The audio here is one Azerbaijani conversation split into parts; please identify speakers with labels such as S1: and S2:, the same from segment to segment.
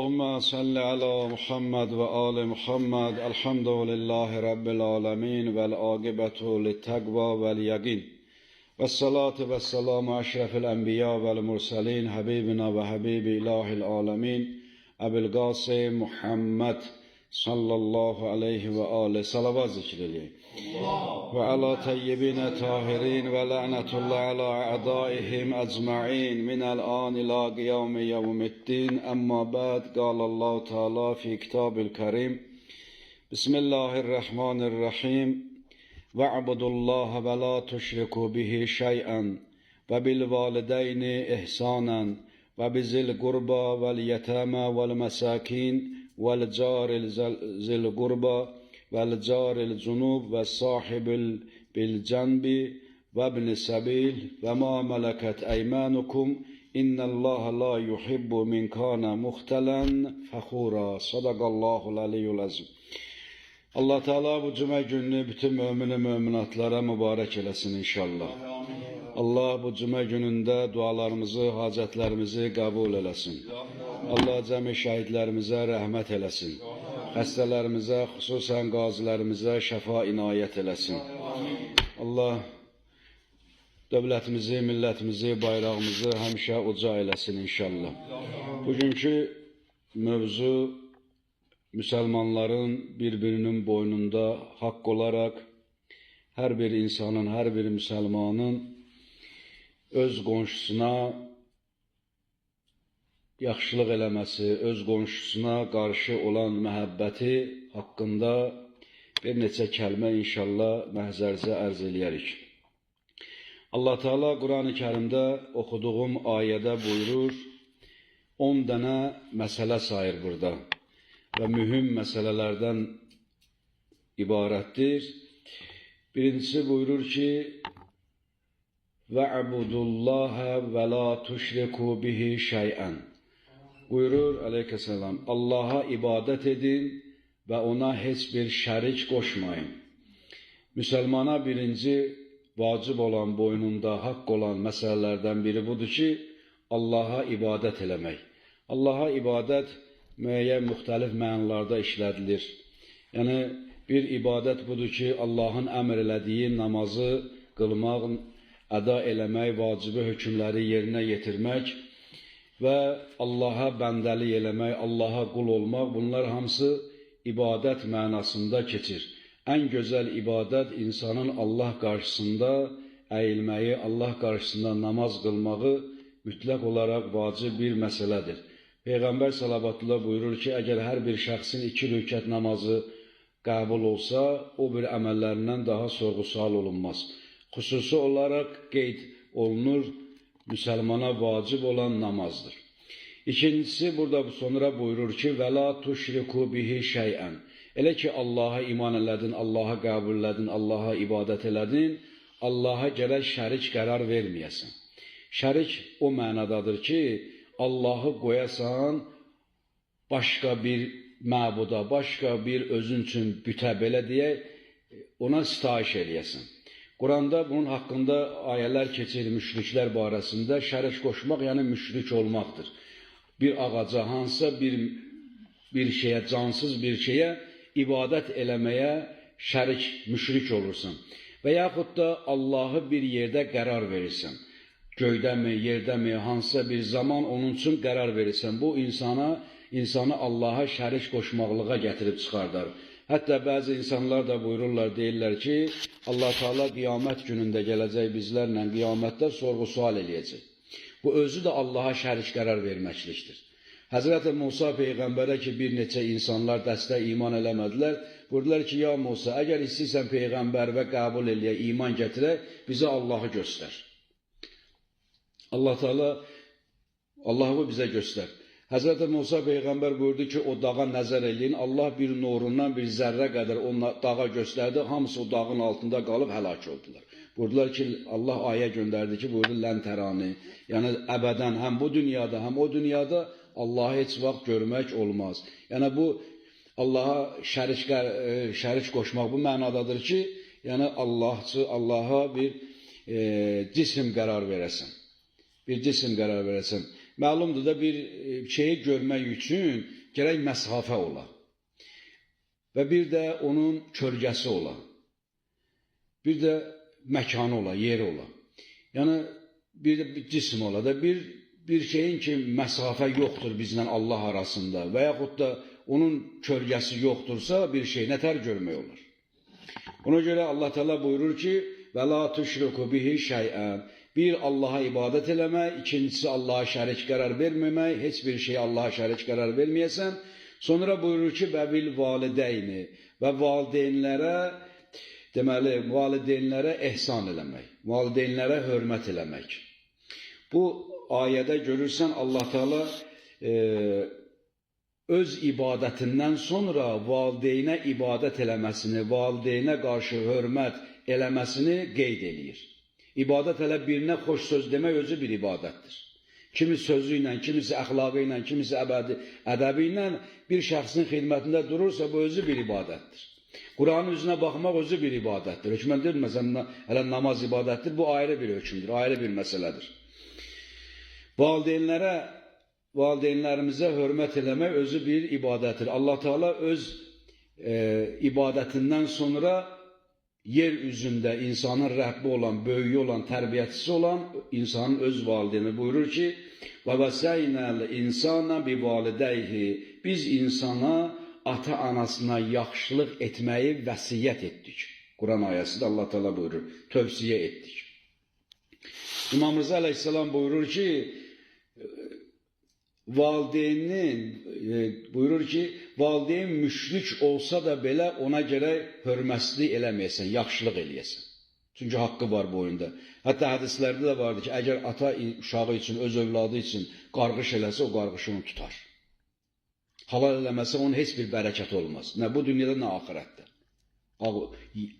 S1: Allahümme salli ala Muhammed ve ali Muhammed. Elhamdülillahi Rabbil alemin. Vel aqibetu littakva vel yaqin. Ve salatu ve selamu eşrefil enbiya vel murselin. Habibina ve habibi ilahil alemin. Ebil Qasim Muhammed sallallahu aleyhi ve ali. Salavat zikreleyik. Ve ala tayyibine tahirin ve la'netullah ala a'daihim ecma'in minel an ila qiyami yevmiddin. Emma ba'd, qala Teala fi kitabil karim. Bismillahirrahmanirrahim. Ve'budullaha ve la tuşriku bihi şey'en ve bil valideyni ihsanen ve bizil kurba vel yetama vel mesakin vel caril zil kurba vel caril cunub ve sahibil bil cenbi ve ibn sebil ve ma meleket eymanukum innallaha la yuhibbu min kana muhtelen fehura. Sadakallahul aliyyul azim. Allah Teala bu cümə gününü bütün mömin möminatlara mübarək eləsin inşallah. Allah bu cümə günündə dualarımızı, hacətlərimizi qəbul eləsin. Allah cəmi şəhidlərimizə rəhmət eləsin. Xəstələrimizə, xüsusən qazilərimizə şəfa inayət eləsin. Allah dövlətimizi, millətimizi, bayrağımızı həmişə uca eləsin inşallah. Bugünkü mövzu müsəlmanların bir-birinin boynunda haqq olaraq hər bir insanın, hər bir müsəlmanın öz qonşusuna yaxşılıq eləməsi, öz qonşusuna qarşı olan məhəbbəti haqqında bir neçə kəlmə inşallah məhzərizə ərz eləyərik. Allah Teala Qurani Kərimdə oxuduğum ayədə buyurur, 10 dənə məsələ sayır burada və mühüm məsələlərdən ibarətdir. Birincisi buyurur ki, Ve'budullaha ve la tuşriku bihi şey'en. Buyurur aleykümselam, Allah'a ibadət edin və ona heç bir şərik qoşmayın. Müsəlmana birinci vacib olan, boynunda haqq olan məsələlərdən biri budur ki, Allah'a ibadət eləmək. Allah'a ibadət müəyyən müxtəlif mənalarda işlədilir. Yəni, bir ibadət budur ki, Allahın əmr elədiyi namazı qılmaq, əda eləmək, vacibi hökmləri yerinə yetirmək və Allaha bəndəlik eləmək, Allaha qul olmaq, bunlar hamısı ibadət mənasında keçir. Ən gözəl ibadət insanın Allah qarşısında əyilməyi, Allah qarşısında namaz qılmağı mütləq olaraq vacib bir məsələdir. Peyğəmbər salavatullah buyurur ki, əgər hər bir şəxsin 2 rükət namazı qəbul olsa, o bir əməllərindən daha sorğu-sual olunmaz. Xüsusi olaraq qeyd olunur, müsəlmana vacib olan namazdır. İkincisi, burada sonra buyurur ki, və la tuşriku bihi şey'ən. Elə ki, Allaha iman elədin, Allaha qəbul elədin, Allaha ibadət elədin, Allaha gərək şərik qərar verməyəsən. Şərik o mənadadır ki, Allahı qoyasan başqa bir məbuda, başqa bir özün üçün bütə, belə deyək, ona sitayiş eləyəsən. Quranda bunun haqqında ayələr keçir müşriklər barəsində. Şərik qoşmaq, yəni müşrik olmaqdır. Bir ağaca, hansısa bir şeyə, cansız bir şeyə ibadət eləməyə şərik, müşrik olursan. Və yaxud da Allahı bir yerdə qərar verirsən. Göydəmi, yerdəmi, hansısa bir zaman onun üçün qərar verirsən. Bu insanı Allaha şərik qoşmaqlığa gətirib çıxardar. Hətta bəzi insanlar da buyururlar, deyirlər ki, Allah Teala qiyamət günündə gələcək bizlərlə qiyamətdə sorğu-sual eləyəcək. Bu özü də Allaha şərik qərar verməklikdir. Həzrəti Musa peyğəmbərə ki, bir neçə insanlar dəstə iman eləmədilər, buyurdular ki, ya Musa, əgər istəyirsən peyğəmbər və qəbul eləyək, iman gətirək, bizə Allahı göstər. Allah Teala Allahı bizə göstər. Həzrəti Musa peyğəmbər buyurdu ki, o dağa nəzər eləyin, Allah bir nurundan bir zərrə qədər o dağa göstərdi, hamısı o dağın altında qalıb həlak oldular. Buyurdular ki, Allah ayə göndərdi ki, buyurdu, lən tərani, yəni əbədən həm bu dünyada, həm o dünyada Allahı heç vaxt görmək olmaz. Yəni bu, Allaha şərik qoşmaq bu mənadadır ki, yəni Allaha bir cisim qərar verəsən. Bir cisim qərar verəsən. Məlumdur da bir şeyi görmək üçün gərək məsafə ola. Və bir də onun kölgəsi ola. Bir də məkanı ola, yeri ola. Yəni, bir də bir cism ola da, bir şeyin ki, məsafə yoxdur bizlə Allah arasında və yaxud da onun kölgəsi yoxdursa, bir şey nətər görmək olar. Ona görə Allah Teala buyurur ki, və la tüşriku bihi şey'ən. Bir, Allaha ibadət eləmək, ikincisi, Allaha şərik qərar verməmək, heç bir şey Allaha şərik qərar verməyəsən. Sonra buyurur ki, və bil valideyni, və valideynlərə, deməli, valideynlərə ehsan eləmək, valideynlərə hörmət eləmək. Bu ayədə görürsən, Allah Teala öz ibadətindən sonra valideynə ibadət eləməsini, valideynə qarşı hörmət eləməsini qeyd eləyir. İbadət elə birinə xoş söz demək özü bir ibadətdir. Kimi sözü ilə, kimisi əxlaqı ilə, kimisi ədəbi ilə bir şəxsin xidmətində durursa, bu özü bir ibadətdir. Quranın üzünə baxmaq özü bir ibadətdir. Hökmən deyil, məsələn, elə namaz ibadətdir, bu ayrı bir hökmdür, ayrı bir məsələdir. Valideynlərimizə hörmət eləmək özü bir ibadətdir. Allah Teala öz ibadətindən sonra yer üzündə insanın rəhbi olan, böyüyü olan, tərbiyəçisi olan insanın öz valideyni buyurur ki, və vəsəynəl insana bi valideyhi. Biz insana, ata-anasına yaxşılıq etməyi vəsiyyət etdik. Quran ayəsində Allah Teala buyurur, tövsiyə etdik. İmam Rıza əleyhissalam buyurur ki, valideynin buyurur ki, valideyn müşrik olsa da belə ona gərək hörmətsizlik eləməyəsən, yaxşılıq eləyəsən. Çünki haqqı var bu oyunda. Hətta hədislərdə də vardır ki, əgər ata uşağı üçün, öz övladı üçün qarğış eləsə, o qarğışı onu tutar. Halal eləməsə onun heç bir bərəkəti olmaz. Nə bu dünyada, nə axirətdə.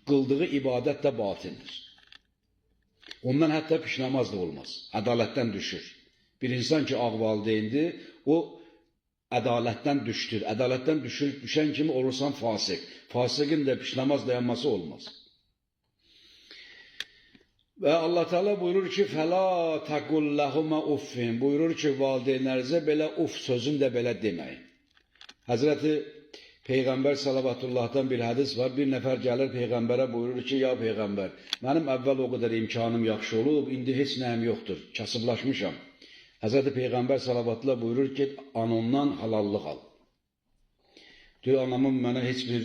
S1: Qıldığı ibadət də batildir. Ondan hətta pişnamaz da olmaz. Ədalətdən düşür. Bir insan ki, ağ valideyndir, o ədalətdən düşdür. Ədalətdən düşən kimi olursan fasıq. Fasıqın da pişnamaz dayanması olmaz. Və Allah Teala buyurur ki, fəla təqul ləhumə uffin. Buyurur ki, valideynlərinizə belə uff sözünü də belə deməyin. Həzrəti Peyğəmbər salavatullahdan bir hədis var. Bir nəfər gəlir Peyğəmbərə buyurur ki, ya Peyğəmbər, mənim əvvəl o qədər imkanım yaxşı olub, indi heç nəyim yoxdur, kasıblaşmışam. Həzrəti Peyğəmbər salavatullah buyurur ki, anondan halallıq al. Deyir, anamın mənə heç bir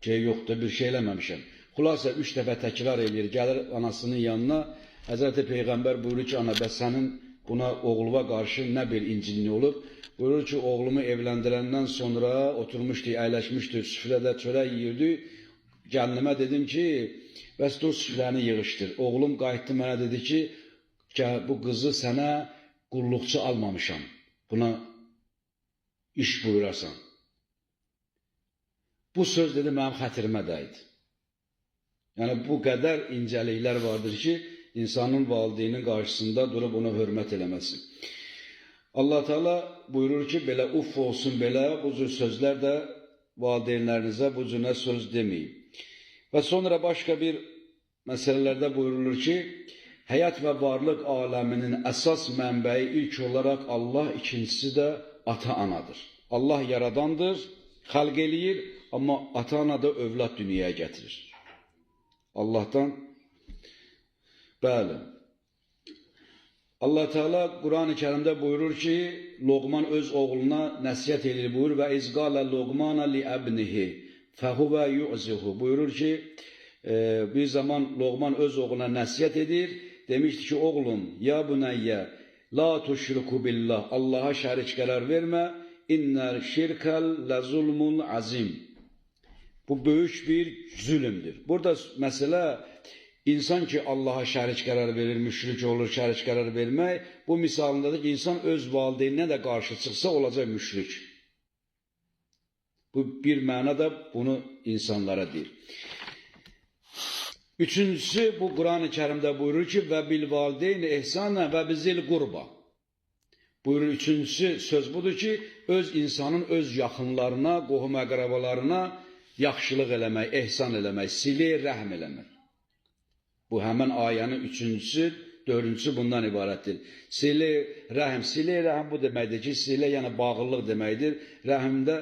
S1: şey yoxdur, bir şey eləməmişəm. Xülasə, 3 dəfə təkrar eləyir, gəlir anasının yanına. Həzrəti Peyğəmbər buyurur ki, ana, bəs sənin buna oğluva qarşı nə bir incinlik olub? Buyurur ki, oğlumu evləndirəndən sonra oturmuşdu, əyləşmişdi, süfrədə çörək yeyirdi. Gəlinimə dedim ki, bəs dur süfrəni yığışdır. Oğlum qayıtdı mənə dedi ki, bu qızı sənə qulluqçu almamışam, buna iş buyurasan. Bu söz dedi, mənim xətrimə dəydi. Yəni, bu qədər incəliklər vardır ki, insanın valideynin qarşısında durub ona hörmət eləməsi. Allah Teala buyurur ki, belə uff olsun belə, bu cür sözlər də valideynlərinizə bu cür söz deməyin. Və sonra başqa bir məsələlərdə buyurulur ki, həyat və varlıq aləminin əsas mənbəyi ilk olaraq Allah, ikincisi də ata-anadır. Allah yaradandır, xəlq eləyir, amma ata-ana da övlad dünyaya gətirir. Allahdan, bəli. Allah Teala Quran-ı Kərimdə buyurur ki, Loqman öz oğluna nəsihət edir, buyurur və izqalə Loqmana li əbnihi fəhuvə yu'zihu. Buyurur ki, bir zaman Loqman öz oğluna nəsihət edir, demişdi ki, oğlum, ya bunəyyə, la tuşriku billah, Allaha şərik qərar vermə, innəl şirkəl ləzulmun azim. Bu böyük bir zülmdür. Burada məsələ, insan ki, Allaha şərik qərar verir, müşrik olur, şərik qərar vermək, bu misalındadır ki, insan öz valideyninə də qarşı çıxsa, olacaq müşrik. Bu bir mənada bunu insanlara deyir. Üçüncüsü, bu Quran-ı Kərimdə buyurur ki, və bil valideyni ehsanə və bizil qurba. Buyurur, üçüncüsü söz budur ki, öz insanın öz yaxınlarına, qohum əqrabalarına yaxşılıq eləmək, ehsan eləmək, sili rəhm eləmək. Bu həmən ayənin üçüncüsü, dördüncüsü bundan ibarətdir. Silə rəhim, silə rəhim bu deməkdir ki, silə yəni bağlılıq deməkdir. Rəhimdə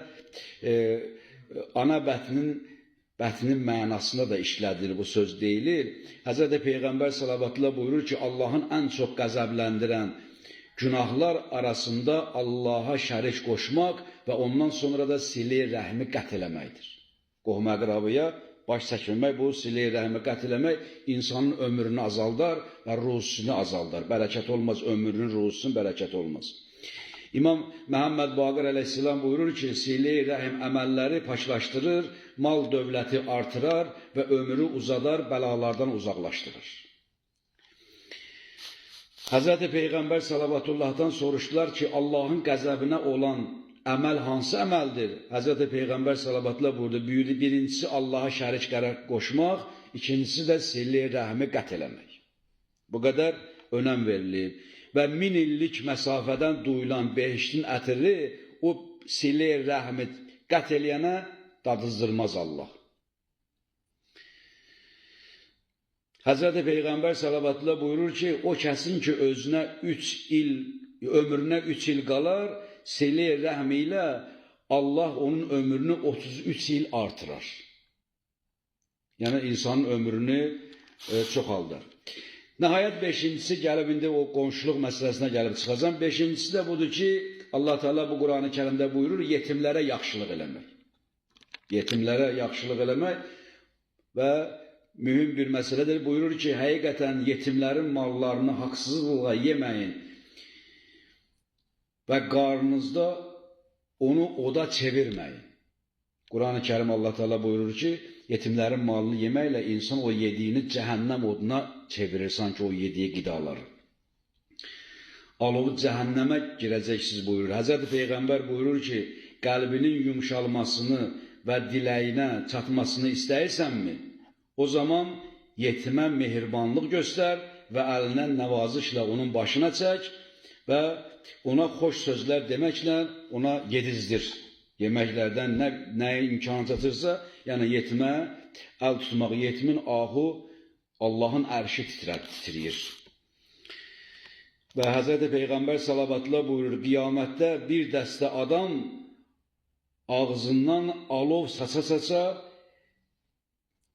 S1: ana bətnin mənasında da işlədilir bu söz deyilir. Həzrəti Peyğəmbər salavatullah buyurur ki, Allahın ən çox qəzəbləndirən günahlar arasında Allaha şərik qoşmaq və ondan sonra da silə rəhmi qət eləməkdir. Qohum əqrabıya baş çəkməmək, bu silə rəhmi qət eləmək insanın ömrünü azaldar və ruhusunu azaldar. Bərəkət olmaz, ömrünün ruhusunun bərəkəti olmaz. İmam Məhəmməd Baqir əleyhissalam buyurur ki, silə rəhim əməlləri paklaşdırır, mal dövləti artırar və ömrü uzadar, bəlalardan uzaqlaşdırır. Həzrəti Peyğəmbər salavatullahdan soruşdular ki, Allahın qəzəbinə olan əməl hansı əməldir? Həzrəti Peyğəmbər salavatullah buyurdu, birincisi Allaha şərik qoşmaq, ikincisi də silə rəhmi qət eləmək. Bu qədər önəm verilib. Və 1000 illik məsafədən duyulan behiştin ətri o silə rəhmi qət eləyənə dadızdırmaz Allah. Həzrəti Peyğəmbər salavatullah buyurur ki, o kəsin ki, özünə 3 il, ömrünə 3 il qalar, silə rəhmi ilə Allah onun ömrünü 33 il artırar. Yəni, insanın ömrünü çoxaldar. Nəhayət, beşincisi gəlib, indi o qonşuluq məsələsinə gəlib çıxacam. Beşincisi də budur ki, Allah Teala bu Qur'an-ı Kərimdə buyurur, yetimlərə yaxşılıq eləmək. Yetimlərə yaxşılıq eləmək və mühüm bir məsələdir. Buyurur ki, həqiqətən yetimlərin mallarını haqsızlıqla yeməyin və qarnınızda onu oda çevirməyin. Qur'an-ı Kərim Allah Teala buyurur ki, yetimlərin malını yeməklə insan o yediyini cəhənnəm oduna çevirir, sanki o yediyi qidaları. Alovu cəhənnəmə girəcəksiniz buyurur. Həzrəti Peyğəmbər buyurur ki, qəlbinin yumşalmasını və diləyinə çatmasını istəyirsənmi? O zaman yetimə mehribanlıq göstər və əlinə nəvazişlə onun başına çək və ona xoş sözlər deməklə ona yedizdir. Yeməklərdən nəyə imkanı çatırsa, yəni yetimə əl tutmaq, yetimin ahu Allahın ərşi titrəyir. Və Həzrəti Peyğəmbər salavatullah buyurur, qiyamətdə bir dəstə adam ağzından alov saça-saça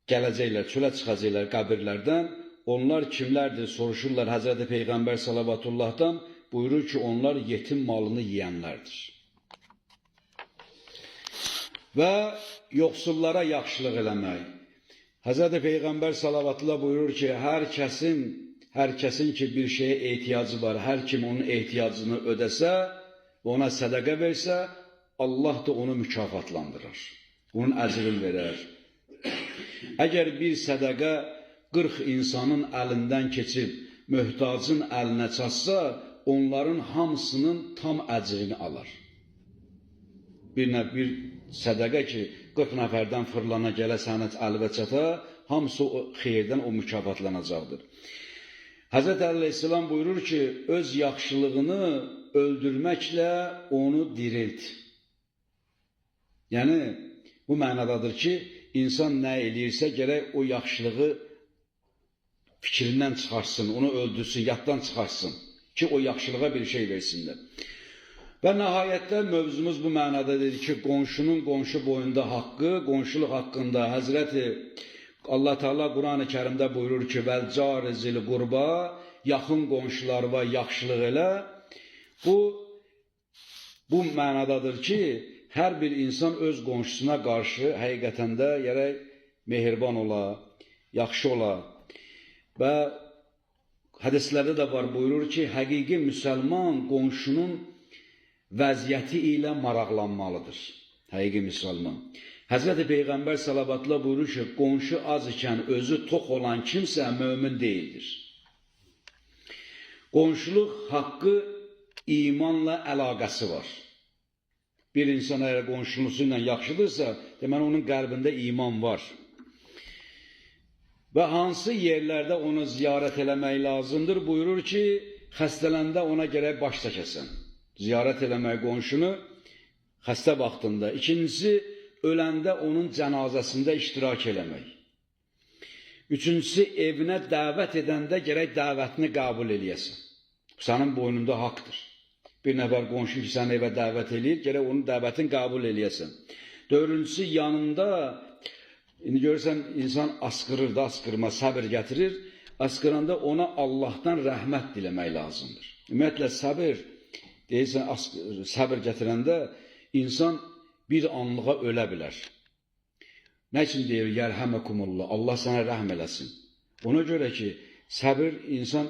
S1: gələcəklər, çölə çıxacaqlar qəbirlərdən. Onlar kimlərdir, soruşurlar Həzrəti Peyğəmbər salavatullahdan, buyurur ki, onlar yetim malını yiyənlərdir. Və yoxsullara yaxşılıq eləmək. Həzrəti Peyğəmbər salavatullah buyurur ki, hər kəsin ki bir şeyə ehtiyacı var, hər kim onun ehtiyacını ödəsə və ona sədəqə versə, Allah da onu mükafatlandırır. Onun əcrini verər. Əgər bir sədəqə 40 insanın əlindən keçib möhtacın əlinə çatsa, onların hamısının tam əcrini alar. Bir sədəqə ki, 40 nəfərdən fırlana gələ sənət əlvə çata, hamısı o xeyirdən o mükafatlanacaqdır. Həzrət Əli əleyhissalam buyurur ki, öz yaxşılığını öldürməklə onu dirilt. Yəni, bu mənadadır ki, insan nə eləyirsə, gərək o yaxşılığı fikrindən çıxarsın, onu öldürsün, yaddan çıxarsın ki, o yaxşılığa bir şey versinlər. Və nəhayətdə mövzumuz bu mənada dedi ki, qonşunun qonşu boyunda haqqı, qonşuluq haqqında Həzrəti Allah Teala Qur'an-ı Kərimdə buyurur ki, vəl cari zil qurba, yaxın qonşularına yaxşılıq elə. Bu mənadadır ki, hər bir insan öz qonşusuna qarşı həqiqətən də gərək mehriban ola, yaxşı ola. Və hədislərdə də var, buyurur ki, həqiqi müsəlman qonşunun vəziyyəti ilə maraqlanmalıdır. Həqiqi müsəlman. Həzrəti Peyğəmbər salavatullah buyurur ki, qonşu az ikən özü tox olan kimsə mömin deyildir. Qonşuluq haqqı imanla əlaqəsi var. Bir insan əgər qonşulusu ilə yaxşıdırsa, deməli onun qəlbində iman var. Və hansı yerlərdə onu ziyarət eləmək lazımdır? Buyurur ki, xəstələndə ona gərək baş çəkəsən. Ziyarət eləmək qonşunu xəstə vaxtında. İkincisi, öləndə onun cənazəsində iştirak eləmək. Üçüncüsü, evinə dəvət edəndə gərək dəvətini qəbul eləyəsən. Sənin boynunda haqdır. Bir nəfər qonşu ki, səni evə dəvət eləyir, gərək onun dəvətini qəbul eləyəsən. Dördüncüsü, yanında, indi görürsən, insan asqırır da, asqırma, səbir gətirir. Asqıranda ona Allahdan rəhmət diləmək lazımdır. Ümumiyyətlə, səbir, deyirsən, səbir gətirəndə insan bir anlığa ölə bilər. Nə üçün deyir, yərhəməkumullah, Allah sənə rəhm eləsin. Ona görə ki, səbir insan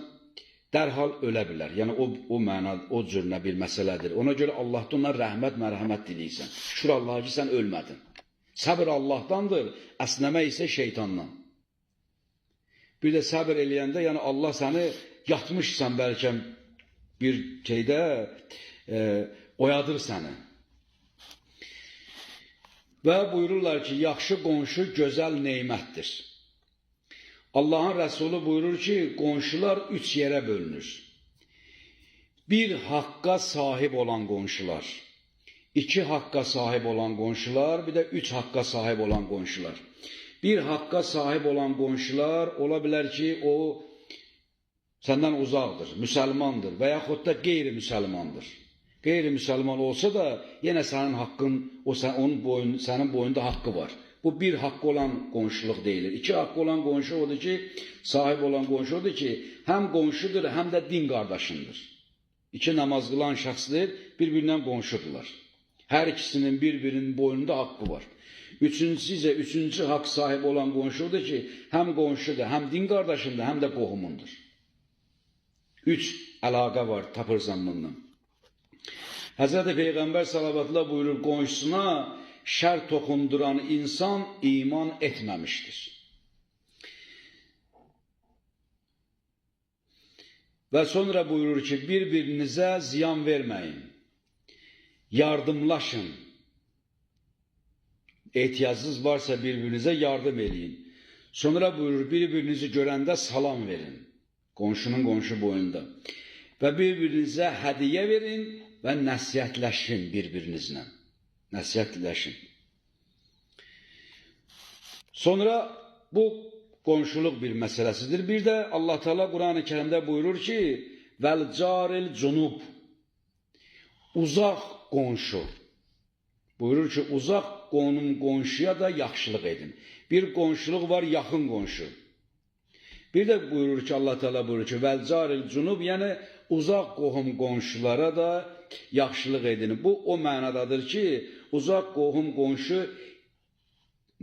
S1: dərhal ölə bilər. Yəni, o məna, o cürünə bir məsələdir. Ona görə Allahdan ona rəhmət, mərhəmət diləyirsən. Şükür Allaha ki, sən ölmədin. Səbir Allahdandır, əsnəmək isə şeytandan. Bir də səbir eləyəndə, yəni Allah səni yatmışsan bəlkə bir şeydə, oyadır səni. Və buyururlar ki, yaxşı qonşu gözəl neymətdir. Allahın Rəsulu buyurur ki, qonşular üç yerə bölünür. Bir haqqa sahib olan qonşular, iki haqqa sahib olan qonşular, bir də üç haqqa sahib olan qonşular. Bir haqqa sahib olan qonşular ola bilər ki, o səndən uzaqdır, müsəlmandır və yaxud da qeyri-müsəlmandır. Qeyri-müsəlman olsa da yenə sənin haqqın, sənin boyunda haqqı var. Bu bir haqqı olan qonşuluq deyilir. İki haqqı olan qonşu odur ki, sahib olan qonşu odur ki, həm qonşudur, həm də din qardaşındır. İki namaz qılan şəxslər bir-birindən qonşudurlar. Hər ikisinin bir-birinin boynunda haqqı var. Üçüncüsü isə üçüncü haqq sahibi olan qonşu odur ki, həm qonşudur, həm din qardaşındır, həm də qohumundur. Üç əlaqə var, tapırsan bundan. Həzrəti Peyğəmbər salavatullah buyurur, qonşusuna şər toxunduran insan iman etməmişdir. Və sonra buyurur ki, bir-birinizə ziyan verməyin, yardımlaşın. Ehtiyacınız varsa bir-birinizə yardım eləyin. Sonra buyurur, bir-birinizi görəndə salam verin, qonşunun qonşu boyunda. Və bir-birinizə hədiyyə verin və nəsihətləşin bir-birinizlə. Nəsihətləşin. Sonra bu qonşuluq bir məsələsidir. Bir də Allah Teala Qur'an-ı Kərimdə buyurur ki, Vəl caril cunub, uzaq qonşu. Buyurur ki, uzaq qonum qonşuya da yaxşılıq edin. Bir qonşuluq var, yaxın qonşu. Bir də buyurur ki, Allah Teala buyurur ki, Vəl caril cunub, yəni uzaq qohum qonşulara da yaxşılıq edin. Bu o mənadadır ki, uzaq qohum qonşu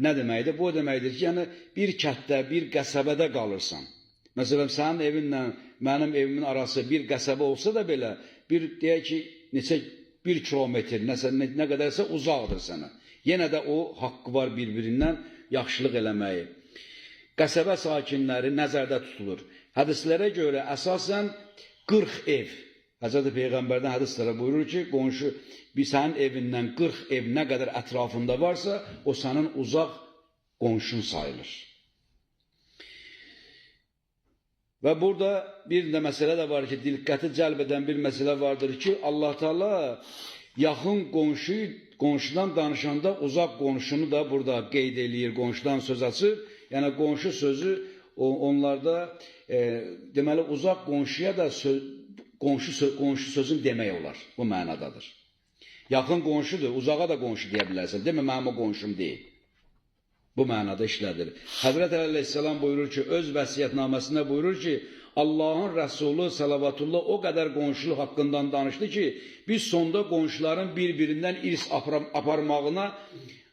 S1: nə deməkdir? Bu o deməkdir ki, yəni bir kətdə, bir qəsəbədə qalırsan. Məsələn, sənin evinlə mənim evimin arası bir qəsəbə olsa da belə, bir deyək ki, neçə bir kilometr, nəsə, nə qədərsə uzaqdır sənə. Yenə də o haqqı var bir-birindən yaxşılıq eləməyi. Qəsəbə sakinləri nəzərdə tutulur. Hədislərə görə əsasən 40 ev. Həzrəti Peyğəmbərdən hədislərə buyurur ki, qonşu bir sənin evindən 40 ev nə qədər ətrafında varsa, o sənin uzaq qonşun sayılır. Və burada bir də məsələ də var ki, diqqəti cəlb edən bir məsələ vardır ki, Allah Teala yaxın qonşudan danışanda uzaq qonşunu da burada qeyd eləyir, qonşudan söz açır. Yəni qonşu sözü onlarda deməli uzaq qonşuya da qonşu sözünü demək olar. Bu mənadadır. Yaxın qonşudur, uzağa da qonşu deyə bilərsən. Demə, mənim o qonşum deyil. Bu mənada işlədir. Həzrət Əli əleyhissalam buyurur ki, öz vəsiyyətnaməsində buyurur ki, Allahın Rəsulu salavatullah o qədər qonşuluq haqqından danışdı ki, biz sonda qonşuların bir-birindən irs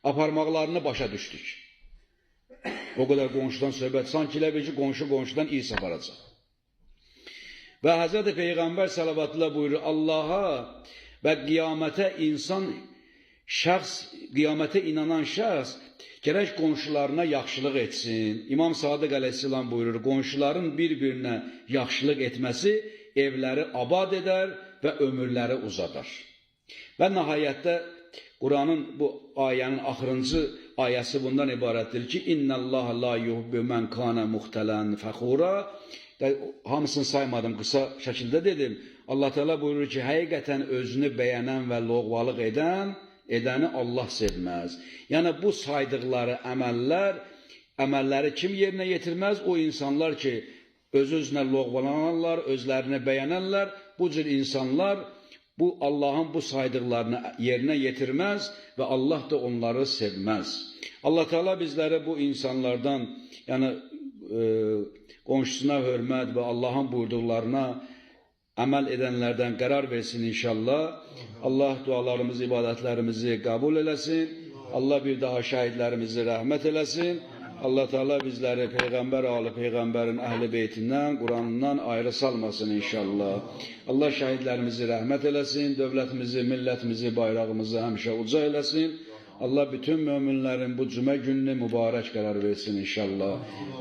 S1: aparmaqlarını başa düşdük. O qədər qonşudan söhbət, sanki elə bil ki, qonşu qonşudan irs aparacaq. Və Həzrəti Peyğəmbər salavatullah buyurur, Allaha və qiyamətə qiyamətə inanan şəxs gərək qonşularına yaxşılıq etsin. İmam Sadıq əleyhissalam buyurur, qonşuların bir-birinə yaxşılıq etməsi evləri abad edər və ömürləri uzadar. Və nəhayətdə Quranın bu ayənin axırıncı ayəsi bundan ibarətdir ki, İnnallaha la yuhibbu men kana muhtəlan fəxura. Hamısını saymadım, qısa şəkildə dedim. Allah Teala buyurur ki, həqiqətən özünü bəyənən və loğvalıq edəni Allah sevməz. Yəni bu saydıqları əməllər Əməlləri kim yerinə yetirməz? O insanlar ki, öz-özünə loğvalanarlar, özlərini bəyənərlər. Bu cür insanlar bu Allahın bu saydıqlarını yerinə yetirməz və Allah da onları sevməz. Allah Teala bizləri bu insanlardan, yəni qonşusuna hörmət və Allahın buyurduqlarına əməl edənlərdən qərar versin inşallah. Allah dualarımızı, ibadətlərimizi qəbul eləsin. Allah bir daha şəhidlərimizi rəhmət eləsin. Allah Teala bizləri Peyğəmbər, ali Peyğəmbərin əhli beytindən, Quranından ayrı salmasın inşallah. Allah şəhidlərimizi rəhmət eləsin, dövlətimizi, millətimizi, bayrağımızı həmişə uca eləsin. Allah bütün möminlərin bu cümə gününü mübarək qərar versin inşallah.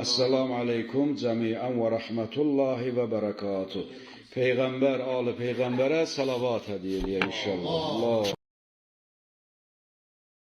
S1: Esselamu aleykum cəmiən və rəhmətullahi və bərəkatuh. Peyğəmbər, ali Peyğəmbərə salavat hədiyyə eləyək inşallah. Allah.